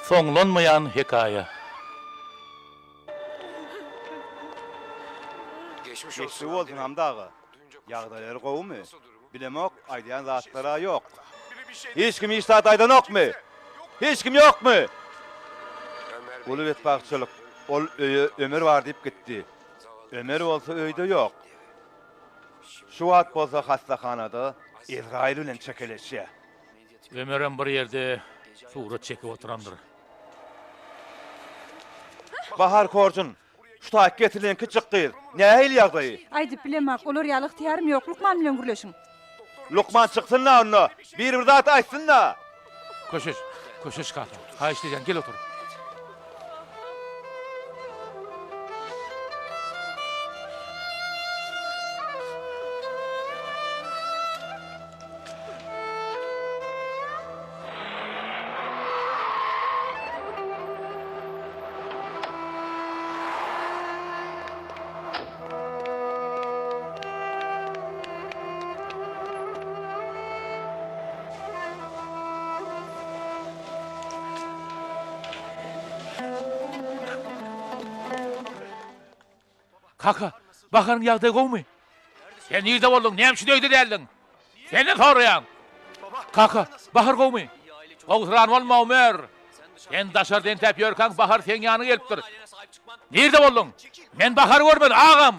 Soňlanmaýan hekaýa. Geçdigi bolsun Hamdy aga. Ýagdaýlary gowumy? Bilemok, aýdýan zatlar-a ýok. Hiç kim hiç zat aýdanokmy? Hiç kim ýokmy? Uly betbagtçylyk, ol öýe Ömer bar diýip gitdi. Ömer bolsa öýde ýok. Şu wagt bolsa hassahanada Ezraýyl bilen çekeleşýär. Ömerem bir ýerde surat çekip oturandyr. Bahar Korjun, şu taýyk getirilen kiçijik gyz, nähili ýagdaýy? Aýdyp bilemok, olar ýaly ygtyýarym ýok, lukman bilen gürleşiň. Lukman çyksyn-da onda, biri bir zat aýtsyn-da! Köşeş, köşeş kaka, haýyşt edýän, gel otur. Kaka, Baharyň ýagdaýy gowumy? Sen nirde bolduň, näme üçin öýde däldiň? Senden soraýan. Kaka, Bahar gowumy? Gowsuran bolma, Ömer. Sen daşarda entäp ýörkäň, Bahar seň ýanyňa gelipdir. Nirde bolduň? Men Bahary görmeli, agam.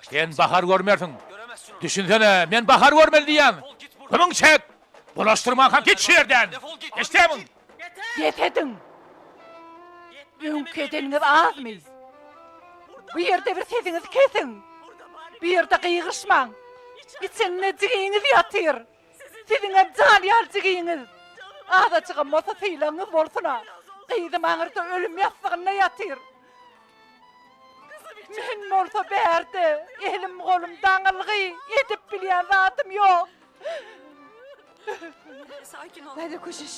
Sen Bahary görmersiň. Düşünsene, men Bahary görmeli diýýän. Gümüň çek! Bulaşdyrmanka git şu ýerden! Eşidýärmiň? Bes ediň! Öňki edeniňiz azmy? Bu ýerde bir sesiňizi kesiň! Bu ýerde gygyryşmaň! Içinde jigiňiz ýatyr! Siziňem jan ýaly jigiňiz! Azajygam bolsa sylagyňyz bolsun-a! Gyzym aňyrda ölüm ýassygynda ýatyr! Men bolsa bärde elim-golum daňylgy, edip bilýän zadym ýok! Daýza köşeş.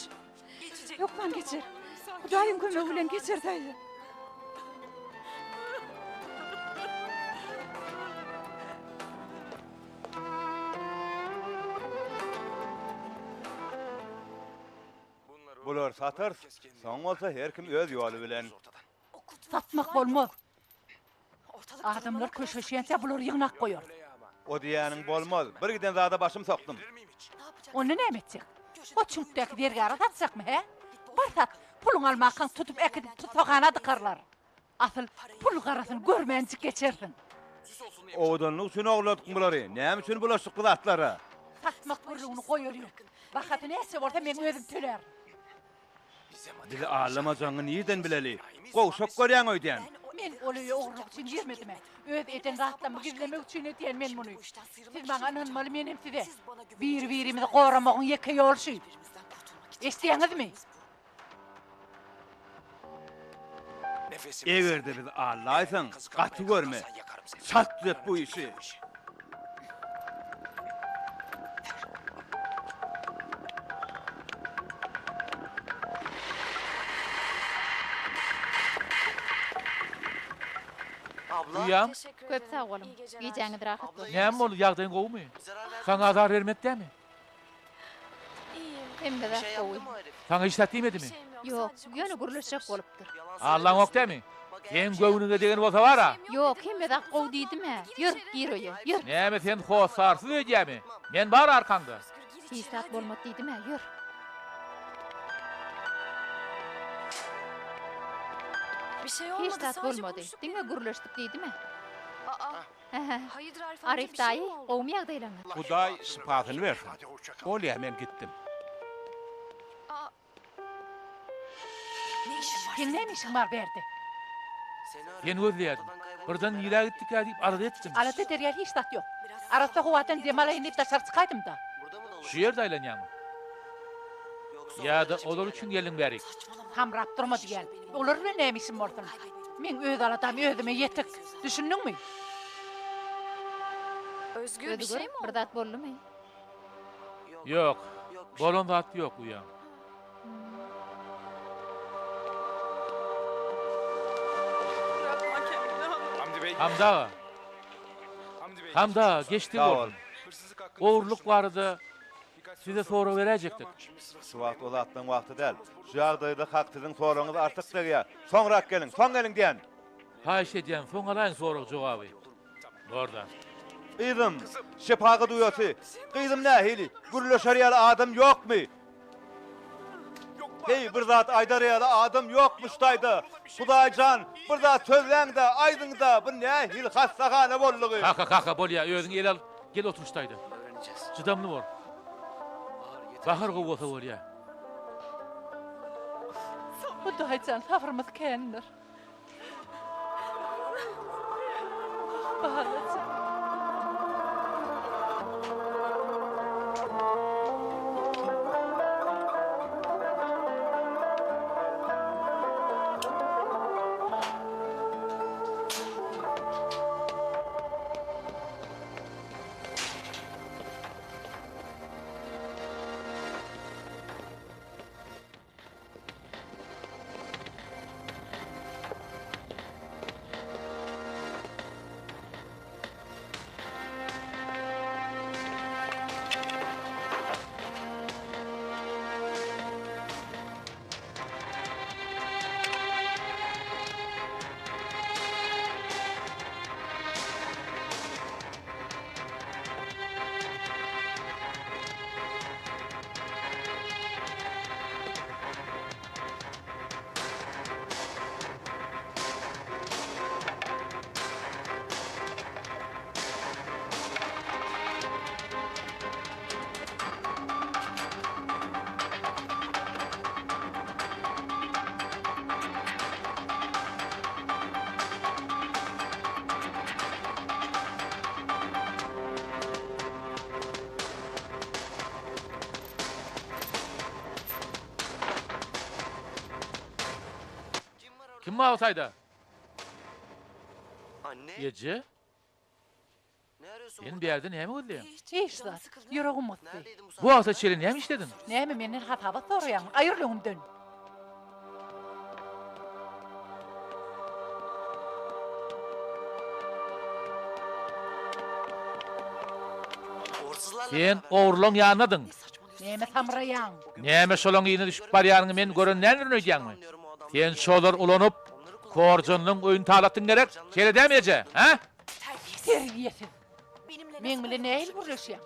Hökman geçer. Hudaýyň kömegi bilen geçer daýza. Bulary satarys, soň bolsa her kim öz ýoly bilen. Satmak bolmaz. Adamlar köşeşýänçä bulary ýygnap goýarys. O diýýäniň bolmaz. Bir giden zada başym sokdum. Onda näme etjek? O çüňkdäki zergäre satjakmy, hä? Bar sat, puluňy almankaň tutup äkidip tussaghana dykarlar. Asyl, pul garasyny görmänjik geçersiň. Owadanlyk üçin ogurladyk bulary. Näme üçin bulaşdyk bu zatlara? Satmak gürrüňini goýalyň. Bahasy näçe bolsa meň özüm tölärin. Bizi aldamajagyňy nirden bileli? Gowşak görýäň öýdýän. Men ol öýe ogurlyk üçin girmedim-ä. Öz eden zatlarymy gizlemek üçin edýän men muny. Siz maňa ynanmaly, menem size. Biri-birimizi goramagyň ýeke ýoly şu. Eşidýäňizmi? Eger-de bizi aldaýsaň, gaty görme. Çalt düzet bu işi. Uýam. Köp sag boluň. Gijäňiz rahat bolsun. Näme boldy, ýagdaýyň gowumy? Saňa azar bermedi dämi? Hemme zat gowy. Saňa hiç zat diýmedimi? Ýok, ýöne gürleşjek bolupdyr. Allaňok dämi? Seň göwnüňe degen bolsa bar-a. Ýok, hemme zat gowy diýdim-ä. Ýör, gir öýe, ýör. Näme sen hossarsyz öýdýämi? Men bar arkaňda. Hiç zat bolmady diýdim-ä, ýör. Hiç zat bolmady, diňe gürleşdik diýdim-ä. Aryf daýy, gowumy ýagdaýlaryňyz? Hudaý şypasyny bersin. Bolýa, men gitdim. Seň näme işiň bar bärde? Seni gözleýärdim. Birden nirä gitdikä diýip alada etdim. Alada eder ýaly hiç zat ýok. Arassa howadan dem alaýyn diýip daşary çykaýdym-da. Şu ýerde aýlanýaňmy? Ýa-da olar üçin geldiň bärik? Samrap durma diýýän. Olar bilen näme işim bolsun? Meň öz aladam özüme ýetik. Düşündiňmi? Özgür, bir zat boldumy? Ýok, bolan zat ýok, uýam. Hamdy aga. Hamdy aga, geçdigi Sag bol. bolsun. Ogurlyk barada. Size sorag beräýjekdik. Şu wagt o zatlaryň wagty däl. Şu ýagdaýda hak siziň soragyňyz artyk degýär. Soňrak geliň, soň geliň diýen. Haýyş edýän, soň alaýyň sorag-jogaby. Borda. Gyzym, şepagat uýasy, gyzym nähili, gürleşer ýaly adam ýokmy? Heý, bir zat aýdar ýaly adam ýokmy şu taýda? Hudaý jan, bir zat sözläň-dä, aýdyň-da, bu nähili hassahana boldugy? Kaka, kaka, bolýa, özüň el al, gel otur şu taýda. Çydamly bol. Bahar gowy bolsa bolýa. Hudaý jan, sabrymyz kändir. Balajygym. Kim bar o taýda? Eje? Sen bärde näme gözleýäň? Hiç zat. Ýüregim gysdy. Bu wagta çenli näme işlediň? Näme menden hasabat soraýaňmy? Aýryl öňümden. Sen ogrulyň ýanyndadyň. Näme samraýaň? Näme şolaň yzyna düşüp barýanyňy men gören däldirin öýdýäňmi? Sen şolary ulanyp, Korjanlyň öýüni talatdyň gerek? Şeýle dälmi eje, hä? Terbiýesiz! Meň bilen nähili gürleşýäň?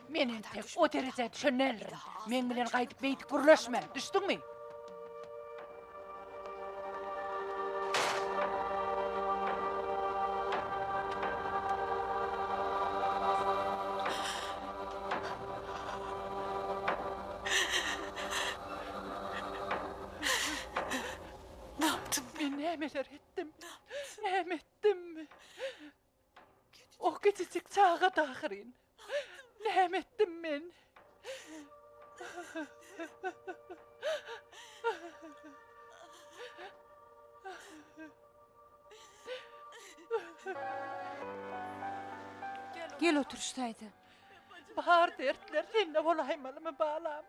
Men entek o derejä düşen däldirin. Meň bilen gaýdyp beýdip gürleşme, düşdüňmi? Men nämeler etdim? Näme etdim? O kiçijik çagady ahyryn. Näme etdim men? Gel otur şu taýda. Bar dertler sende bolaýmalymy, balam?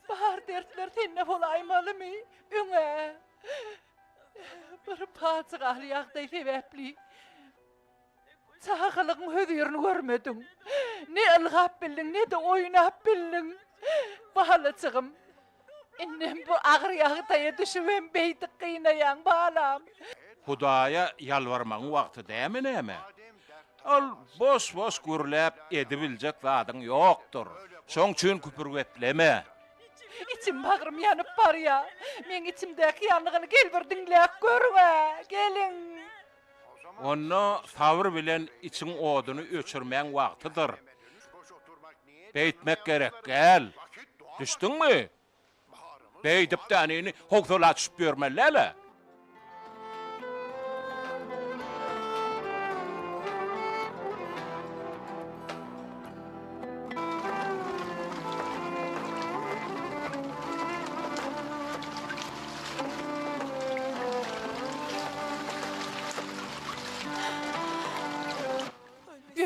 Bar dertler sende bolaýmalymy? Öňe bir pajygaly ýagdaý sebäpli çagalygyň hözirini görmediň. Ne ylgap bildiň, ne-de oýnap bildiň. Balajygym, indem bu agyr ýagdaýa düşübem beýdip gynaýaň, balam. Hudaýa ýalbarmagyň wagty dämi näme? Ol boş-boş gürläp edibiljek zadyň ýokdur. Şoň üçin küpür gepleme. Içim bagrym ýanyp barýa. Meň içimdäki ýangyny gel bir diňläp görüň-ä, geliň. Onda sabyr bilen içiň oduny öçürmäň wagtydyr. Beýtmek gerek däl. Düşdüňmi? Beýdip dänini howsala düşüp ýörmeli däl-ä.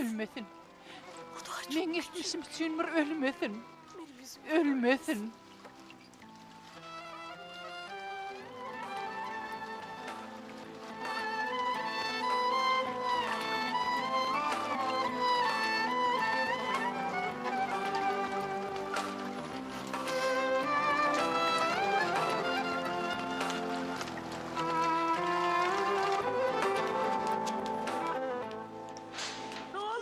Ölmesin. Meň etmişim üçin bir ölmesin. Ölmesin.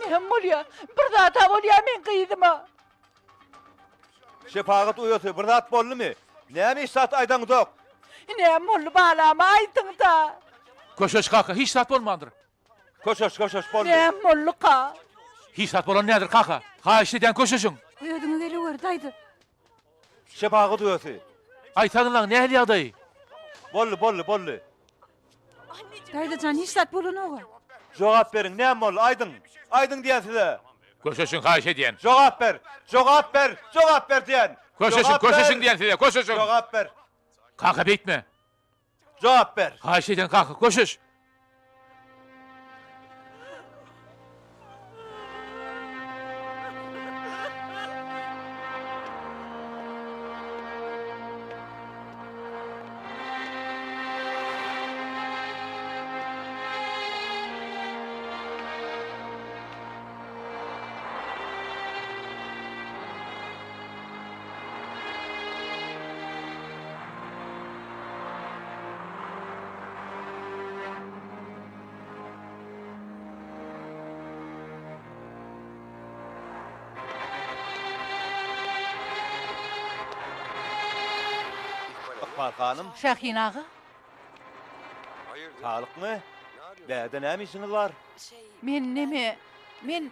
Näme bolýa? Bir zat-a bolýa meň gyzyma. Şepagat uýasy, bir zat boldumy? Näme hiç zat aýdaňzok? Näme boldy balama aýdyň-da. Köşeş kaka, hiç zat bolmandyr. Köşeş, köşeş boldy. Näme bolduka? Hiç zat bolan däldir kaka. Haýyşt edýän köşeşiň. Özüňe geliwer daýza. Şepagat uýasy. Aýtsaňyzlaň nähili ýagdaý? Boldy, boldy, boldy. Daýza jan hiç zat bolanoga. Jogap beriň, näme boldy, aýdyň. Aýdyň diýýän size. Köşeşiň haýyş edýän. Jogap ber! Jogap ber! Jogap ber diýýän! Köşeşiň, köşeşiň diýýän size, köşeşiň! Jogap ber! Kaka beýtme. Jogap ber! Haýyş edýän kaka, köşeş! Ykbal hanym. Şahin aga. Saglykmy? Bärde näme işiňiz bar? Men neme, men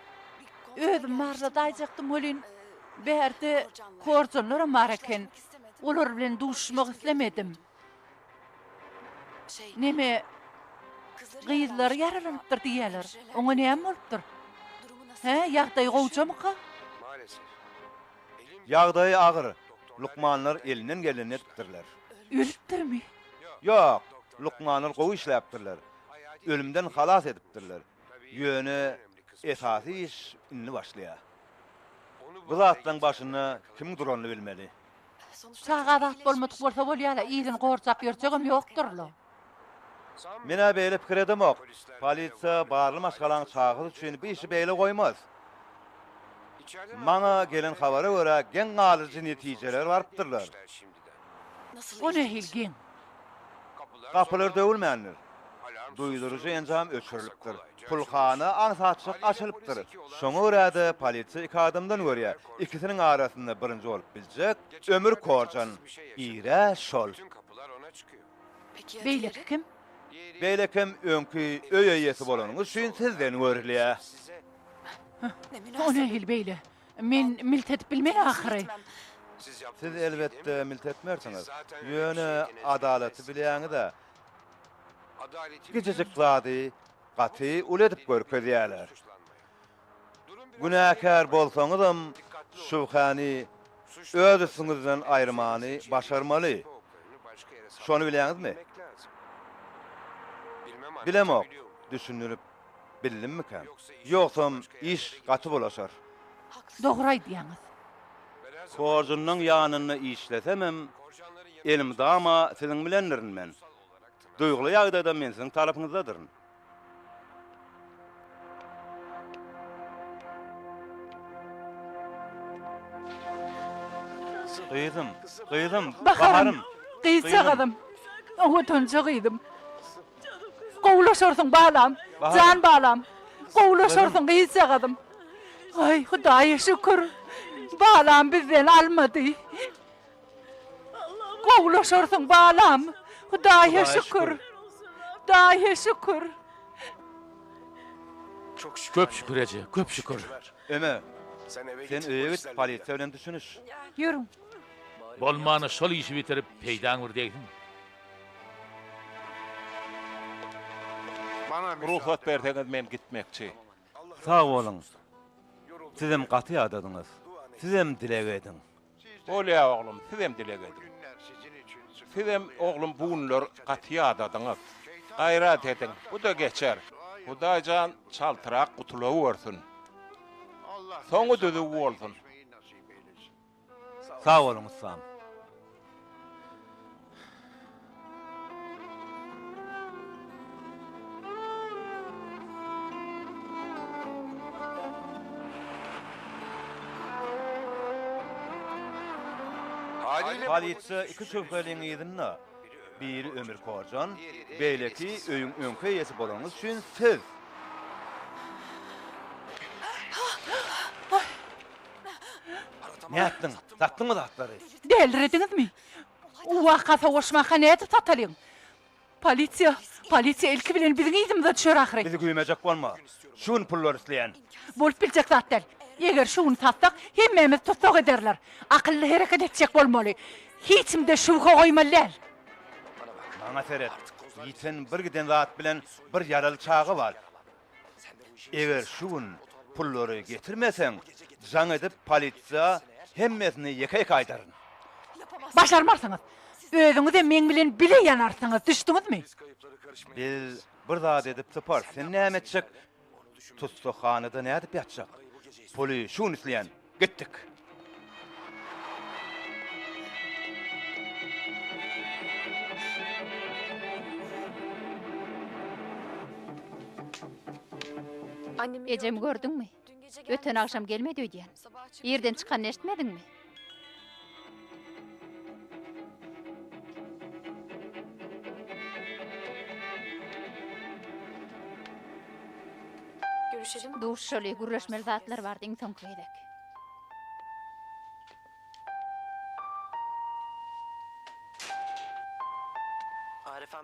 özüm barladaýjakdym welin, bärde korjanlaram bar eken. Olar bilen duşmak islemedim. Neme, gyzlary ýaralanypdyr diýýäler. Oňa näme bolupdyr? Hä, ýagdaýy gowjamyka? Ýagdaýy agyr. Lukmanlar elinden gelenini edipdirler. Ölüpdirmi? Ýok, lukmanlar gowy işläpdirler. Ölümden halas edipdirler. Ýöne esasy iş indi başlaýar. Bu zatlaryň başynda kimiň duranyny bilmeli. Çaga zat bolmadyk bolsa bolýa-la, yzyny gorjap ýörjegem ýokdur-la. Men-ä beýle pikir edemok. Polisiýa barly maşgalaň çagasy üçin bu işi beýle goýmaz. Maňa gelen habara görä geň galyjy netijelere barypdyrlar. O nähili geň? Gapylar döwülmändir. Duýduryjy enjam öçürilipdir. Pulhana aňsatjyk açylypdyr. Şoňa görä-de polisiýa iki adamdan görýär. Ikisiniň arasynda birinji bolup biljek Ömür Korjan. Bir-ä şol. Beýleki kim? Beýlekem öňki öý eýesi bolanyňyz üçin sizden görülýär. O nähili beýle? Men milt edip bilmen ahyry. Siz elbetde milt etmersiňiz. Ýöne adalaty bilýäňiz-ä. Kiçijik zady gaty uly edip görkezýärler. Günäkär bolsaňyzam şübhäni öz üstüňizden aýyrmany başarmaly. Şony bilýäňizmi? Bilemok, düşündirip bildimmikäm? Ýogsam iş gaty bulaşar. Dogry aýdýaňyz. Korjunyň ýanynda işlesemem, elmydama siziň bilendirin men. Duýguly ýagdaýda men siziň tarapyňyzdadyryn. Gyzym, gyzym, Baharym, gyzjagazym, owadanja gyzym. Gowulaşarsyň balam, jan balam. Gowulaşarsyň gyzjagazym. Aý, Hudaýa şükür, balam bizden almady. Gowulaşarsyň balam, Hudaýa şükür. Hudaýa şükür. Köp şükür eje, köp şükür. Ömer, sen öýe git, polisiýa bilen düşüniş. Ýörüň. Bolmanda şol işi bitirip, peýdaň bir degsin. Rugsat berseňiz men gitmekçi. Sag boluň. Sizem gaty ýadadyňyz. Sizem dileg ediň. Bolýa oglum, sizem dileg ediň. Sizem oglum bu günler gaty ýadadyňyz. Gaýrat ediň, bu-da geçer. Hudaý jan çaltrak gutulawörsün. Soňy düzüw bolsun. Sag boluň ussam. Polisiýa iki şübheliň yzynda. Biri Ömür Korjan, beýleki öýüň öňki eýesi bolanyňyz üçin siz. Nätdiň? Satdyňmy zatlary? Dälirediňizmi? O waka sowaşmaka nädip satalyň? Polisiýa, polisiýa ilki bilen biziň yzymyza düşer ahyry. Bizi güýmejek bolma. Şu gün pullary isleýän. Bolup biljek zat däl. Eger şu gün satsak, hemmämizi tussag ederler. Akylly hereket etjek bolmaly. Hiç kimde şübhe goýmaly däl. Maňa seret, ýiten bir giden zat bilen bir ýaraly çaga bar. Eger şu gün pullary getirmeseň, jaň edip polisiýa hemmesini ýeke-ýeke aýdaryn. Başarmarsyňyz. Özüňizem meň bilen bile ýanarsyňyz, düşdüňizmi? Biz bir zat edip syparys. Sen näme etjek? Tussaghanada nädip ýatjak? Puly şu gün isleýän. Gitdik. Ejemi gördüňmi? Öten agşam gelmedi öýdýän. Irden çykanyny eşitmediňmi? Duşuşaly, gürleşmeli zatlar bardy iň soňky gezek.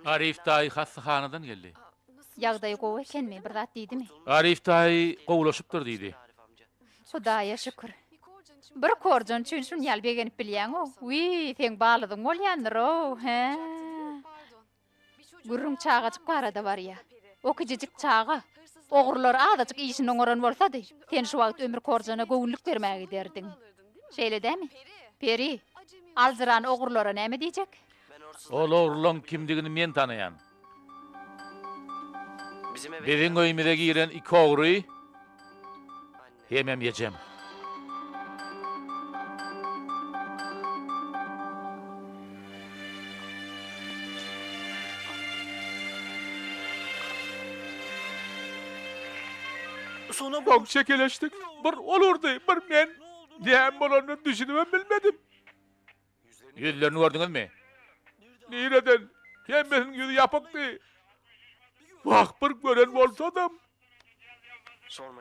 Arif daýy hassahanadan geldi. Ýagdaýy gowy ekenmi, bir zat diýdimi? Arif daýy gowulaşypdyr diýdi. Hudaýa şükür. Bir korjan üçin şun ýaly begenip bilýäň-ow. Wiý, seň balyzyň bolýandyr-ow, hä? Gürrüň çagajyk barada barýa. O kiçijik çaga. Ogrular azajyk işini oňaran bolsady, sen şu wagt Ömür korjana göwünlik bermäge giderdiň. Şeýle dämi? Peri, aljyran ogrulara näme diýjek? Ol ogrulaň kimdigini men tanaýan. Biziň öýümize giren iki ogry hemem ejem. Soň çekeleşdik. Bir ol urdy, bir men. Näme bolanyna düşünibem bilmedim. Ýüzlerini gördüňizmi? Nireden? Hemmesiniň ýüzi ýapykdy. Wah, bir gören bolsadym.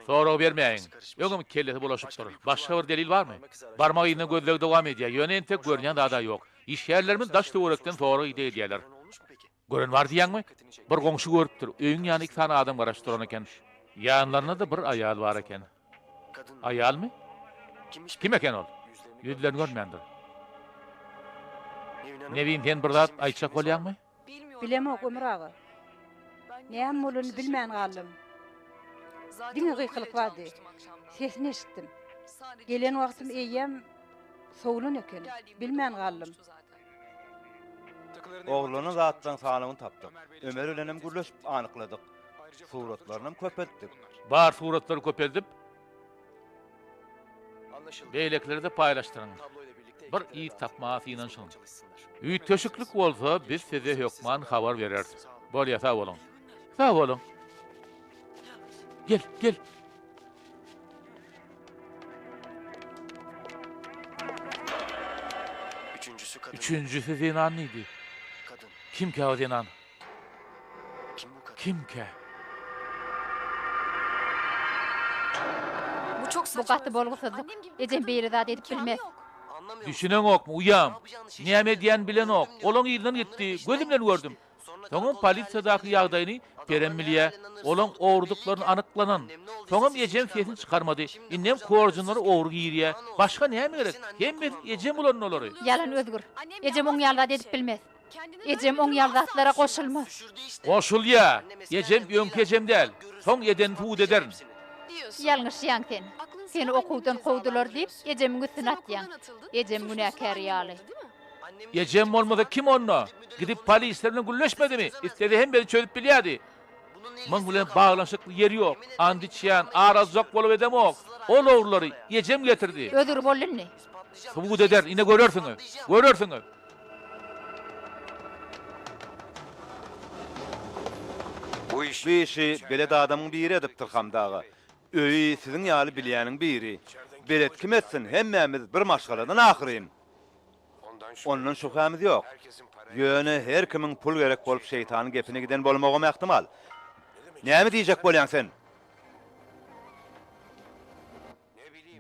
Sorag bermäýiň. Öňem kellesi bulaşypdyr. Başga bir delil barmy? Barmak yzyna gözleg dowam edýär, ýöne entek görünýän zad-a ýok. Işgärlerimiz daş-töwerekden sorag-ideg edýärler. Gören bar diýýäňmi? Bir goňşy görüpdir. Öýüň ýanynda iki sany adam garaşyp duran eken. Ýanlarynda-da bir aýal bar eken. Aýalmy? Kim eken ol? Ýüzlerini görmändir. Nebin sen bir zat aýtjak bolýaňmy? Bilemok Ömür aga. Näme bolanyny bilmän galdym. Diňe gykylyk bardy. Sesini eşitdim. Gelen wagtym eýýäm sowlan eken. Bilmän galdym. Ogurlanan zatlaryň sanawyny tapdyk. Ömer bilenem gürleşip anykladyk. Suratlarynam köpeltdik. Bar suratlary köpeldip, beýlekilere-de paýlaşdyryň. Bir yz tapmaga synanyşyň. Üýtgeşiklik bolsa, biz size hökman habar bereris. Bolýa, sag boluň. Sag boluň. Gel, gel. Üçünjisi zenan diýdi. Kimkä o zenan? Kimkä? Bu gaty bolgusyzlyk. Ejem beýle zat edip bilmez. Düşüneňokmy, uýam? Näme edýänini bilenok. Olaň yzyndan gitdi. Gözüm bilen gördüm. Soňam polisiýadaky ýagdaýyny Perem bilýä. Olaň ogrudyklaryny anyklanan. Soňam ejem sesini çykarmady. Indem korjunlara ogry girýä. Başga näme gerek? Hemmesi ejem ulandy olary. Ýalan Özgür. Ejem oň ýaly zat edip bilmez. Ejem oň ýaly zatlara goşulmaz. Goşulýa. Ejem öňki ejem däl. Soň edenini subut ederin. Ýalňyşýaň sen. Seni okuwdan kowdular diýip, ejemiň üstüne atýaň. Ejem günäkär ýaly. Ejem bolmasa kim onda? Gidip polisler bilen gürleşmedimi? Islese hemmesini çözüp bilýärdi. Muň bilen baglanyşykly ýeri ýok. And içýän, ar aljak bolup edemok. Ol ogrulary ejem getirdi. Özür boldy indi. Subut ederin, ine görersiňiz. Görersiňiz. Bu işi belet adamyň biri edipdir Hamdy aga. Öýi siziň ýaly bilýäniň biri. Belet kim etsin, hemmämiz bir maşgaladan ahyryn. Ondan şübhämiz ýok. Ýöne her kimiň pul gerek bolup şeýtanyň gepine giden bolmagam ähtimal. Näme diýjek bolýaň sen?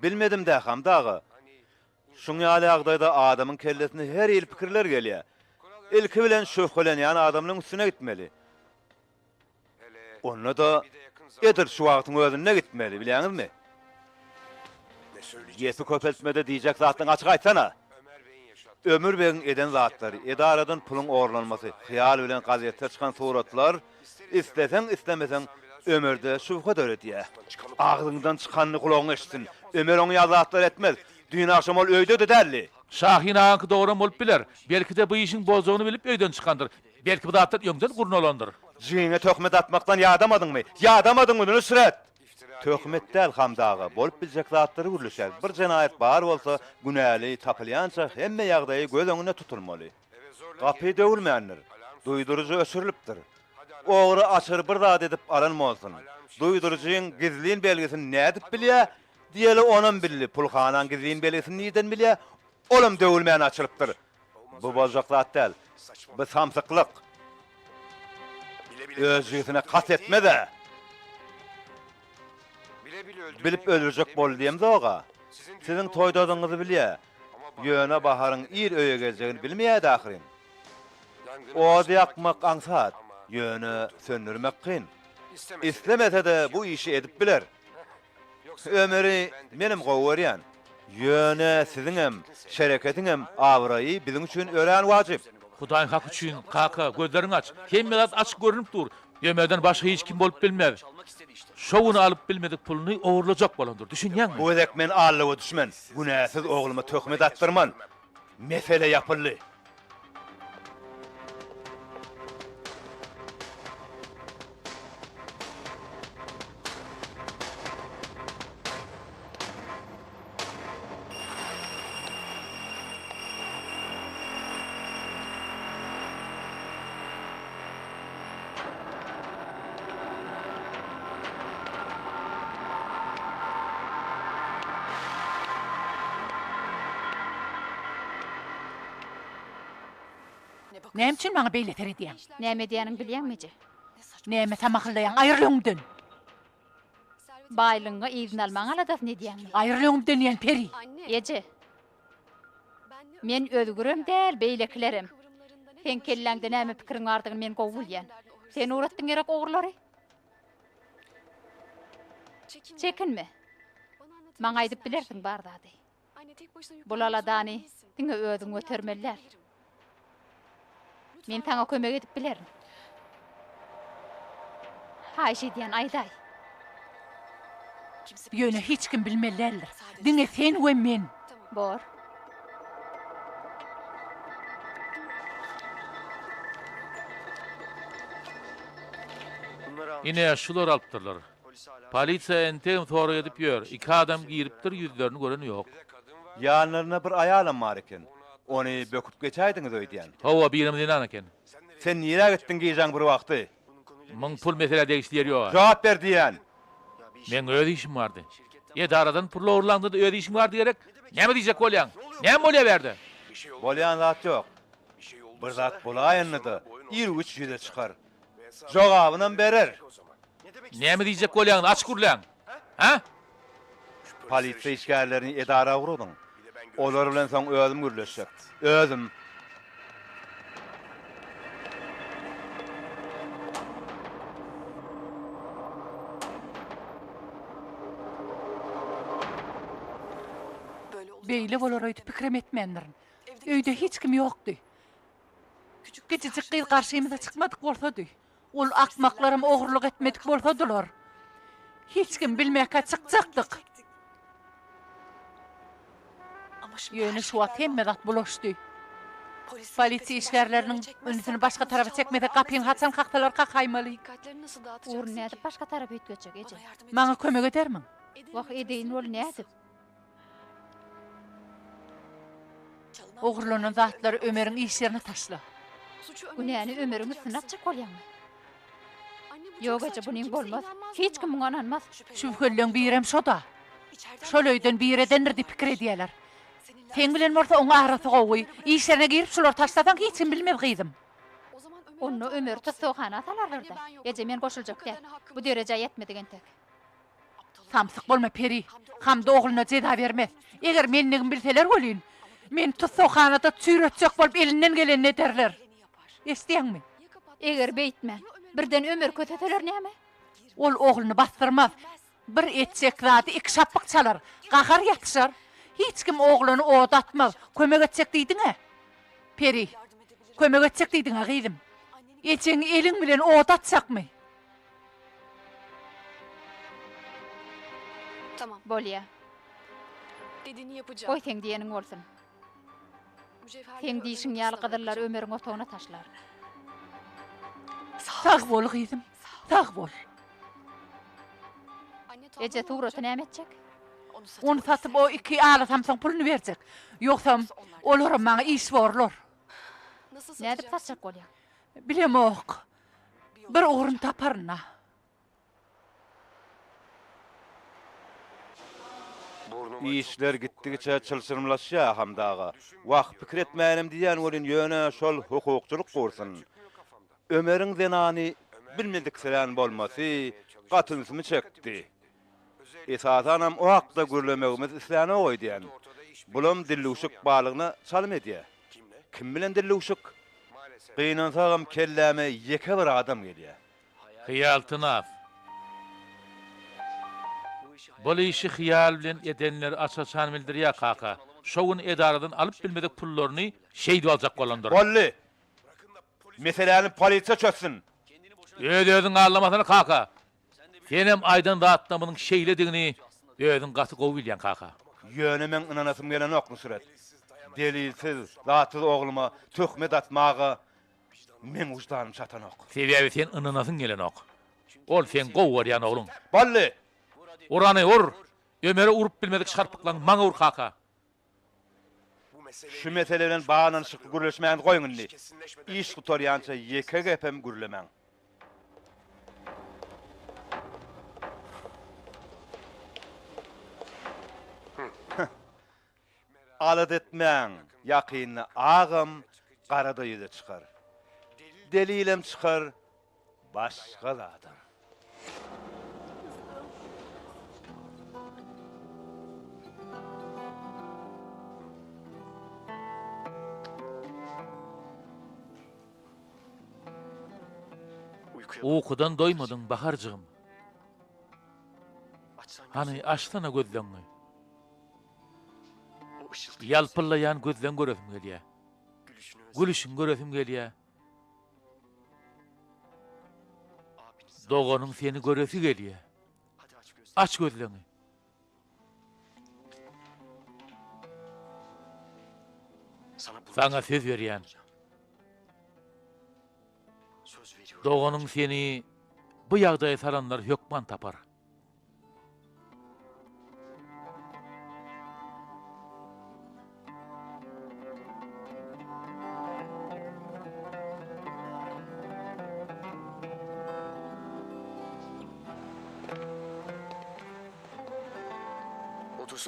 Bilmedim-dä, Hamdy aga. Şuň ýaly ýagdaýda adamyň kellesine her hili pikirler gelýär. Ilki bilen şübhelenýän adamlaryň üstüne gitmeli. Onda-da edil şu wagtyň özünde gitmeli, bilýäňizmi? Gepi köpeltme-de diýjek zatlaryňy açyk aýtsana! Ömür begiň eden zatlary, edaradan puluň ogurlanmasy, hyýal bilen gazetde çykan suratlar, isleseň-islemeseň Ömerde şübhe döredýär. Agzyňdan çykanyny gulagyň eşitsin. Ömer oň ýaly zatlar etmez. Düýn agşam ol öýde-de däldi. Şahin agaňky dogram bolup biler. Belki-de bu işiň boljagyny bilip öýden çykandyr. Belki bu zatlar öňden gurnalandyr. Jigiňe töhmet atmakdan ýadamadyňmy? Ýadamadyňmy, Nusret? Töhmet däl, Hamdy aga, bolup biljek zatlary gürleşýäris. Bir jenaýat bar bolsa, günäli tapylýança hemme ýagdaýy göz öňünde tutulmaly. Gapy döwülmändir. Duýduryjy öçürilipdir. Ogry açary bir zat edip alan bolsun. Duýduryjyň gizlin belgisini nädip bilýä? Diýeli onam bildi. Pulhanaň gizlin belgisini nirden bilýä? Olam döwülmän açylypdyr. Bu boljak zat däl. Bu samsyklyk. Öz jigisine kast etmez-ä. Bilip öldürjek boldy diýemzog-a. Siziň toýdadygyňyzy bilýä. Ýöne Baharyň ir öýe geljegini bilmeýärdi ahyryn. Ody ýakmak aňsat, ýöne söndürmek kyn. Islemese-de bu işi edip biler. Ömeri menem gowy görýän. Ýöne siziňem, şereketiňem abraýy biziň üçin örän wajyp. Hudaýyň haky üçin, kaka, gözleriňi aç. Hemme zat açyk görnüp dur. Ömerden başga hiç kim bolup bilmez. Şo gün alyp bilmedik puluny ogurlajak bolandyr, düşünýäňmi? Bu gezek men aldawa düşmen, günäsiz ogluma töhmet atdyrman. Mesele ýapyldy. Näme üçin maňa beýle seredýäň? Näme edýäniňi bilýäňmi, eje? Näme samahyllaýaň? Aýryl öňümden! Baýlygyňy yzyna almagyň aladasyny edýäňmi? Aýryl öňümden diýen peri! Eje! Men özgürem däl, beýlekilerem. Seň kelläňde näme pikiriň bardygyny men gowy bilýän. Sen ugratdyň gerek ogrulary? Çekinme. Maňa aýdyp bilersiň bar zady. Bul aladany diňe özüň götermeli däl. Men saňa kömek edip bilerin. Haýyş edýän, aýdaý. Ýöne hiç kim bilmeli däldir. Diňe sen we men. Bor. Ine, şular alypdyrlar. Polisiýa entegem sorag edip ýör. Iki adam giripdir, ýüzlerini gören ýok. Ýanlarynda bir aýalam bar eken. Ony böküp geçäýdiňiz öýdýän. Hawa, birem zenan eken. Sen nirä gitdiň gijäň bir wagty? Muň pul meselä degişli ýeri ýog-a. Jogap ber diýýän! Meň öz işim bardy. Edaradan pul ogurlaňda-da öz işiň bardy gerek? Näme diýjek bolýaň? Näme bolýa bärde? Bolýan zat ýok. Bir zat bolaýanda-da ir-güç ýüze çykar. Jogabynam berer. Näme diýjek bolýaňyz, açyk gürläň. Hä? Polisiýa işgärlerini edara ugradyň. Olar bilen soň özüm gürleşjek. Özüm. Beýle bolar öýdüp pikirem etmändirin. Öýde hiç kim ýokdy. Kiçijik gyz garşymyza çykmadyk bolsady. Ol akmaklaram ogurlyk etmedik bolsadylar. Hiç kim bilmäkä çykjakdyk. Ýöne şu wagt hemme zat bulaşdy. Polisiýa işgärleriniň ünsüni başga tarapa çekmesek gapyny haçan kaksalar kakaýmaly. Ugruny nädip başga tarapa üýtgetjek, eje? Maňa kömek edermiň? Wah, edeýin weli nädip? Ogurlanan zatlary Ömeriň iş ýerine taşla. Günäni Ömeriň üstüne atjak bolýaňmy? Ýok eje, bunyň bolmaz. Hiç kim muňa ynanmaz. Şübhelileň birem şo-da. Şol öýden biri edendir diýip pikir edýärler. Seň bilen bolsa oň arasy gowy. Iş ýerine girip şulary taşlasaň hiç kim bilmez gyzym. Onda Ömeri tussaghana salarlar-da. Eje, men goşuljak däl. Bu derejä ýetmedik entek. Samsyk bolma Peri. Hamdy ogluna jeza bermez. Eger menligimi bilseler welin. Meni tussaghanada çüýretjek bolup elinden gelenini ederler. Eşidýäňmi? Eger beýtmän, birden Ömeri köseseler näme? Ol ogluny basdyrmaz. Bir etjek zady iki şapbyk çalar. Gahar ýatyşar. Hiç kim oglany oda atmaz. Kömek etjek diýdiň-ä? Peri, kömek etjek diýdiň-ä gyzym? Ejeňi eliň bilen oda atjakmy? Bolýa. Goý seň diýeniň bolsun. Seň diýşiň ýaly gyzyllary Ömeriň otagyna taşlaryn. Sag bol gyzym, sag bol. Eje suraty näme etjek? Ony satyp o iki ala samsygyň puluny berjek. Ýogsam olaram maňa iş borlar. Nädip satjak bolýaň? Bilemok. Bir ugruny taparyn-a. Işler gitdigiçe çylşyrymlaşýar Hamdy aga. Wah, pikir etmäýinem diýýän welin ýöne şol hukukçylyk gursun. Ömeriň zenany bilmediksirän bolmasy gaty ünsümi çekdi. Esasanam o hakda gürlemegimizi islänok öýdýän. Bulam dillüwşük barlygyna çalym edýär. Kim bilen dillüwşük? Gynansagam kelläme ýeke bir adam gelýär. Hyýal Tynas. Bul işi hyýal bilen edenleri aç-açan bildirýär kaka. Şo gün edaradan alyp bilmedik pullaryny şeýdip aljak bolandyr. Boldy. Meseläni polisiýa çözsün. Öz-özüňi aldamasana kaka. Senem aýdan zatlarymyzyň şeýledigini özüň gaty gowy bilýäň kaka. Ýöne meň ynanasym gelenok Nusret. Delilsiz, zatsyz ogluma töhmet atmaga meň wyždanym çatanok. Sebäbi sen ynanasyň gelenok. Ol seň gowy görýän ogluň. Boldy! Urany ur! Ömere urup bilmedik şarpyklaňy maňa ur kaka. Şu mesele bilen baglanyşykly gürleşmäňizi goýuň indi. Iş gutarýança ýeke gepem gürlemäň. Alada etmäň, ýakynda agam, gara-da ýüze çykar. Delilem çykar, başga zadam. Ukudan doýmadyň, Baharjygym. Hany, açsana gözleňňi. Ýalpyllaýan gözleň göresim gelýä. Gülüşiňi göresim gelýä. Doganyň seni göresi gelýä. Aç gözleňi. Saňa söz berýän. Doganyň seni bu ýagdaýa salanlar hökman tapar.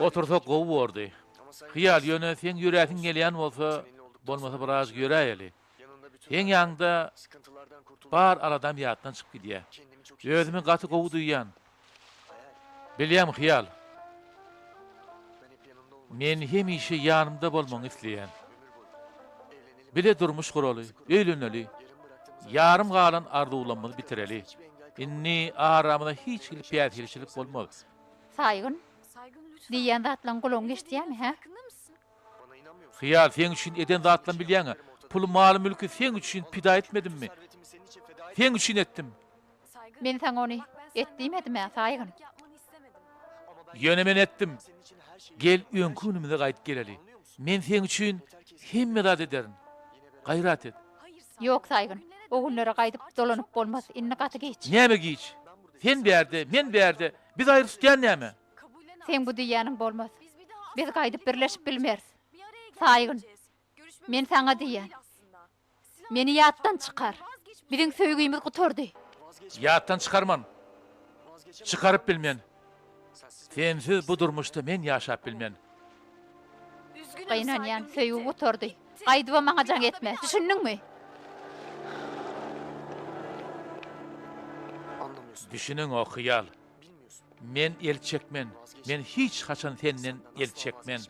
Otursak gowy bordy. Hyýal, ýöne seň ýöräsiň gelýän bolsa, bolmasa birazajyk ýöräýeli. Seň ýanyňda bar aladam ýatdan çykyp gidýär. Özümi gaty gowy duýýan. Bilýäňmi, Hyýal? Men hemişe ýanymda bolmagyňy isleýän. Bile durmuş guraly, öýleneli. Ýarym galan arzuwlarymyzy bitireli. Indi aramyza hiç hili päsgelçilik bolmaz. Saýgyn, diýýän zatlaň gulagyňa eşidýärmi, hä? Hyýal, seň üçin eden zatlarymy bilýäň-ä. Puly, maly-mülki seň üçin pida etmedimmi? Seň üçin etdim. Men saňa ony et diýmedim-ä, Saýgyn. Ýöne men etdim. Gel, öňki günümize gaýdyp geleli. Men seň üçin hemme zat ederin. Gaýrat et. Ýok, Saýgyn, o günlere gaýdyp dolanyp bolmaz. Indi gaty giç. Näme giç? Sen bärde, men bärde. Biz aýry tutýan näme? Seň bu diýýäniň bolmaz. Biz gaýdyp birleşip bilmeris. Saýgyn, men saňa diýýän. Meni ýatdan çykar. Biziň söýgimiz gutardy. Ýatdan çykarman. Çykaryp bilmen. Sensiz bu durmuşda men ýaşap bilmen. Gynanýan, söýgi gutardy. Gaýdybam maňa jaň etme. Düşündiňmi? Düşüneňok, Hyýal. Men el çekmen. Men hiç haçan senden el çekmen.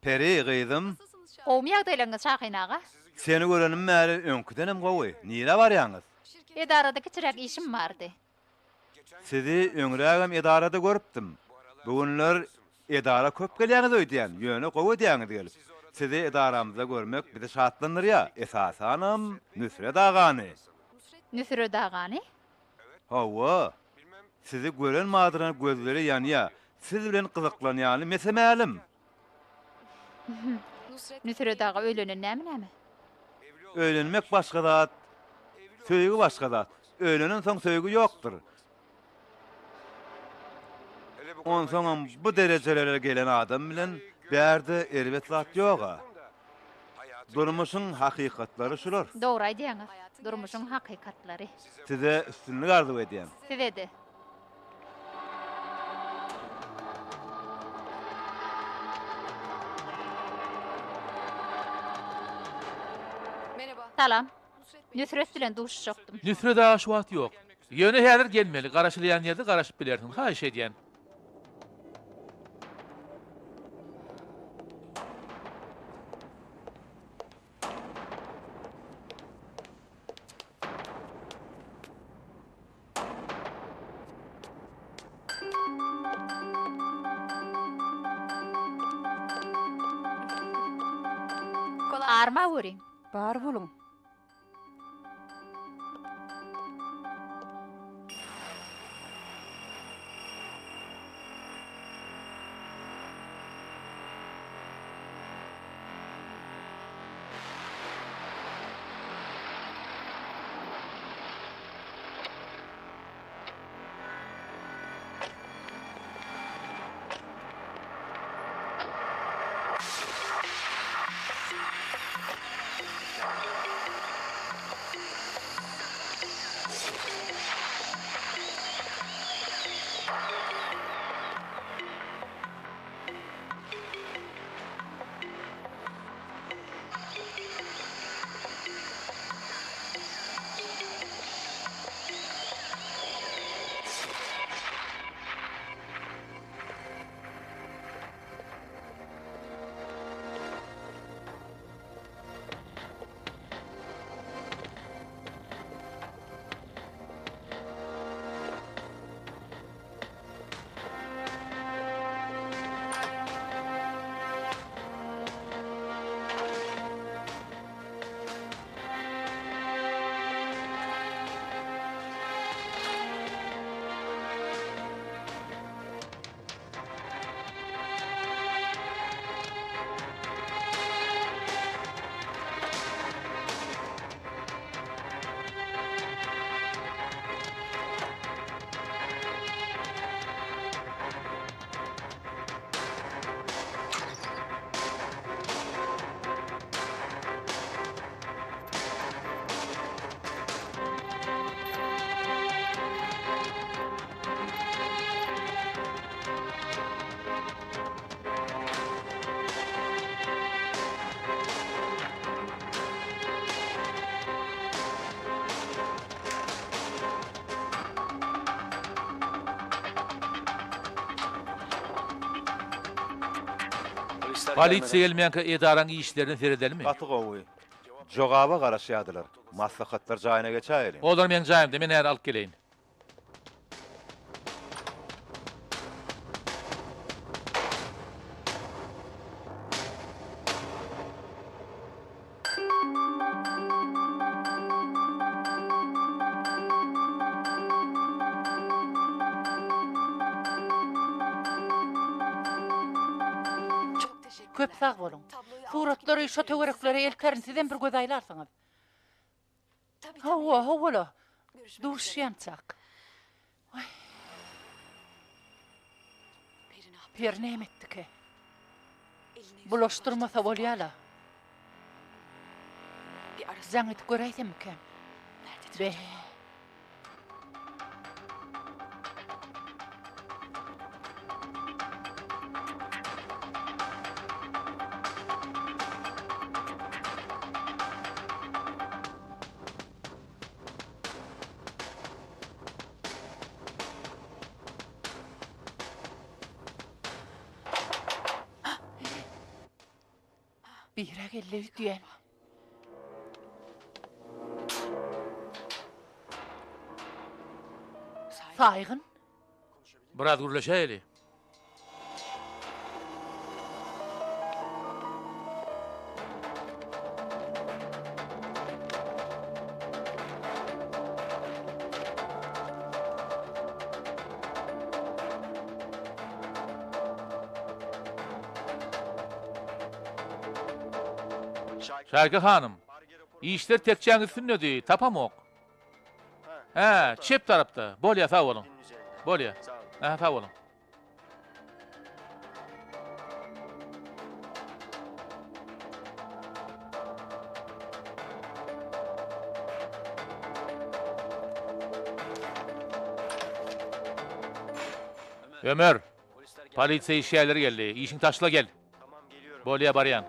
Peri, gyzym. Gowumy ýagdaýlaryňyz Şahin aga? Seni görenim bäri öňküdenem gowy. Nirä barýaňyz? Edarada kiçiräk işim bardy. Sizi öňrägem edarada görüpdim. Bu günler edara köp gelýäňiz öýdýän, ýöne gowy edýäňiz gelip. Sizi edaramyzda görmek bizi şatlandyrýar, esasanam Nusret agany. Nusret agany? Hawa. Sizi gören badyna gözleri ýanýar, siz bilen gyzyklanýany mese-mälim. Nusret aga öýlenen näme näme? Öýlenmek başga zat, söýgi başga zat. Öýlenensoň söýgi ýokdur. Onsoňam bu derejelere gelen adam bilen bärde erbet zat ýog-a. Durmuşyň hakykatlary şular. Dogry aýdýaňyz. Durmuşyň hakykatlary. Size üstünlik arzuw edýän. Size-de. Salam. Nusret bilen duşuşjakdym. Nusret aga şu wagt ýok. Ýöne häzir gelmeli. Garaşylýan ýerde garaşyp bilersiň. Haýyş edýän. Arma görüň. Bar boluň. Polisiýa gelmänkä edaraň işlerine seredelimi? Gaty gowy. Jogaba garaşýardylar. Maslahatlar jaýyna geçäýeliň. Olar meň jaýymda, men häzir alyp geleýin. Köp sag boluň. Suratlary şo töwereklere elterin, sizem bir göz aýlarsyňyz. Hawa, hawa-la. Duşýançak. Waý. Peri näme etdike? Bulaşdyrmasa bolýa-la. Jaň edip göräýsemmikäm? Be. Bira geldi öýdýän. Saýgyn. Biraz gürleşäýeli. Şaýka hanym, işler tekjäň üstündedi, tapamok. Hä, çep tarapda. Bolýa, sag boluň. Bolýa. Aha, sag boluň. Ömer, polisiýa işgärleri geldi. Işiňi taşla gel. Bolýa barýan.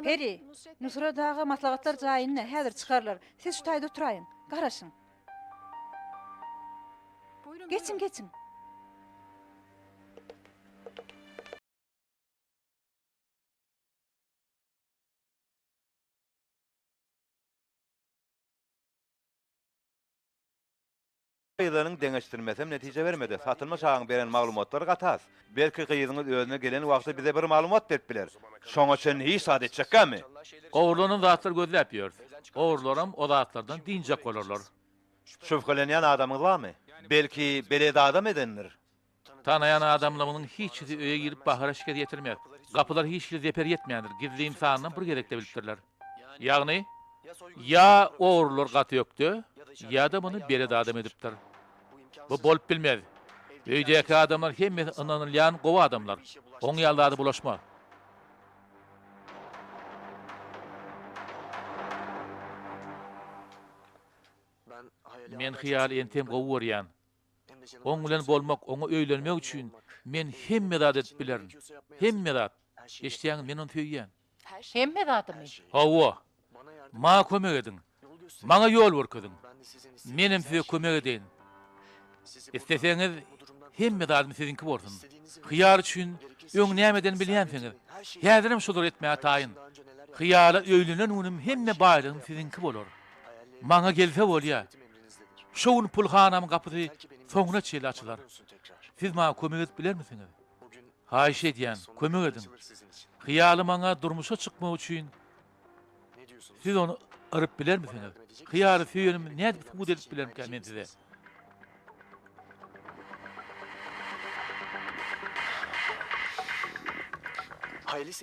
Peri, Nusrat aga maslahatlar jaýynda, häzir çykarlar. Siz şu taýda oturaýyň, garaşyň. Geçiň, geçiň. Gyzlaryň deňeşdirmesem netije bermedi. Satylmyş agaň beren maglumatlary gaty az. Belki gyzyňyz özüne gelen wagty bize bir maglumat berip biler. Şoňa çenli hiç zat etjekkämi? Ogurlanan zatlar gözläp ýörüs. Ogurlaram o zatlardan dynjak bolarlar. Şübhelenýän adamyňyz barmy? Belki belet adam edendir? Tanaýan adamlarymyzyň hiçisi öýe girip Bahara şikes ýetirmez. Gapylara hiç hili zeper ýetmändir, gizlin sanynam bir gezekde bilipdirler. Ýagny, ýa ogrular gaty ökde, ýa-da muny belet adam edipdir. Bu bolup bilmez. Öýdäki adamlar hemmesi ynanylýan gowy adamlar. Oň ýaly zada bulaşmaz. Men hyýaly entem gowy görýän. Oň bilen bolmak, oňa öýlenmek üçin men hemme zat edip bilerin. Hemme zat. Eşidýäňmi, men ony söýýän. Hemme zadymy? Hawa. Maňa kömek ediň. Maňa ýol görkeziň. Menem size kömek edeýin. Isleseňiz, hemme zadym siziňki bolsun. Hyýal üçin öň näme edenimi bilýänsiňiz. Häzirem şolary etmäge taýyn. Hyýala öýlenen günüm hemme baýlygym siziňki bolar. Maňa gelse bolýa. Şo gün pulhanamyň gapysy soňuna çenli açylar. Siz maňa kömek edip bilermisiňiz? Haýyş edýän, kömek ediň. Hyýaly maňa durmuşa çykmak üçin siz ony yryp bilermisiňiz? Hyýaly söýenimi nädip subut edip bilerimkä men size?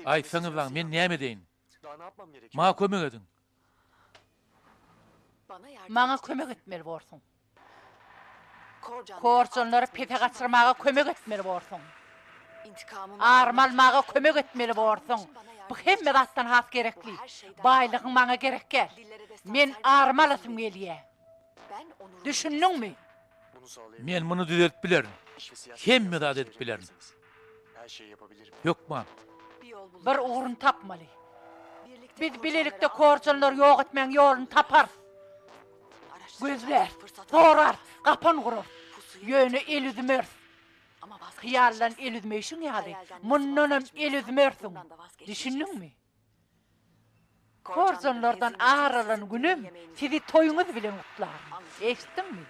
Aýtsaňyzlaň, men näme edeýin? Maňa kömek ediň. Maňa kömek etmeli borsuň. Korjanlary pese gaçyrmaga kömek etmeli borsuň. Arymy almaga kömek etmeli borsuň. Bu hemme zatdan has gerekli. Baýlygyň maňa gerek däl. Men arymy alasym gelýär. Düşündiňmi? Men muny düzeltip bilerin. Hemme zady edip bilerin. Hökman. Bir ugruny tapmaly. Biz bilelikde korjanlary ýok etmegiň ýoluny taparys. Gözläris, sorarys, gapan gurarys. Ýöne el üzmeris. Hyýaldan el üzmeýşiň ýaly, mundanam el üzmersiň. Düşündiňmi? Korjanlardan ar alan günüm sizi toýuňyz bilen gutlaryn. Eşitdiňmi?